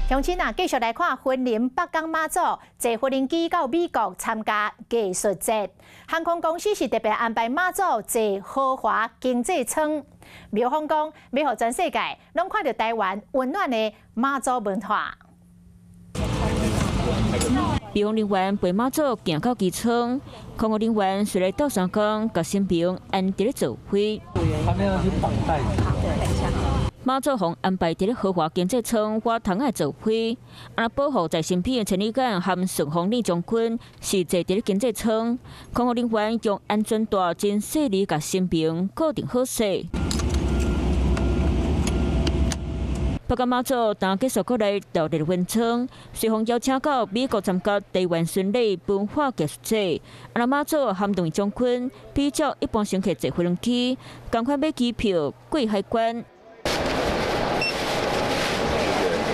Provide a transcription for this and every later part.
鄉親啊，繼續來看雲林北港媽祖坐無人機到美國參加藝術節，航空公司是特別安排媽祖坐豪華經濟艙。廟方講，欲予全世界攏看著台灣溫暖的媽祖文化。廟方人員陪媽祖行到機艙，空務人員隨來鬥相共，共神明安佇咧座位。媽祖予安排佇咧豪華經濟艙，倚窗仔座位，啊，保護在身邊的千里眼和順風耳將軍是坐佇咧經濟艙。空服人員用安全帶真細膩共神明固定好勢。北港媽祖當結束過來到麗雲倉，隨方邀請到美國參加台灣巡禮文化藝術節。啊，媽祖和兩位將軍比照一般乘客坐飛機，仝款買機票過海關。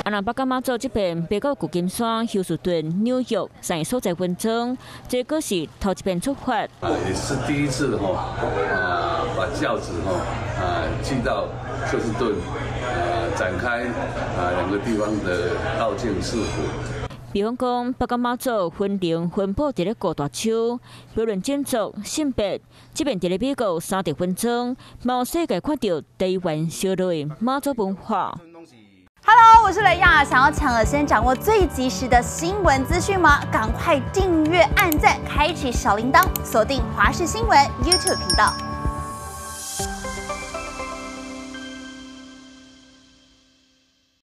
啊，若北港媽祖這遍飛到舊金山、休斯頓、紐約三个所在分裝，這閣是頭一遍出發。啊，也是第一次吼，啊，把轎子吼，啊，寄到休斯頓，啊，展開啊兩個地方的繞境四福。比方講，北港媽祖分靈分布佇咧五大洲，無論種族、性別，這遍佇咧美國三地分裝，予世界看著台灣燒熱的媽祖文化。 Hello，我是雷亞，想要搶先掌握最及時的新聞資訊嗎？趕快訂閱、按讚、開啟小鈴鐺，鎖定華視新聞 YouTube 頻道。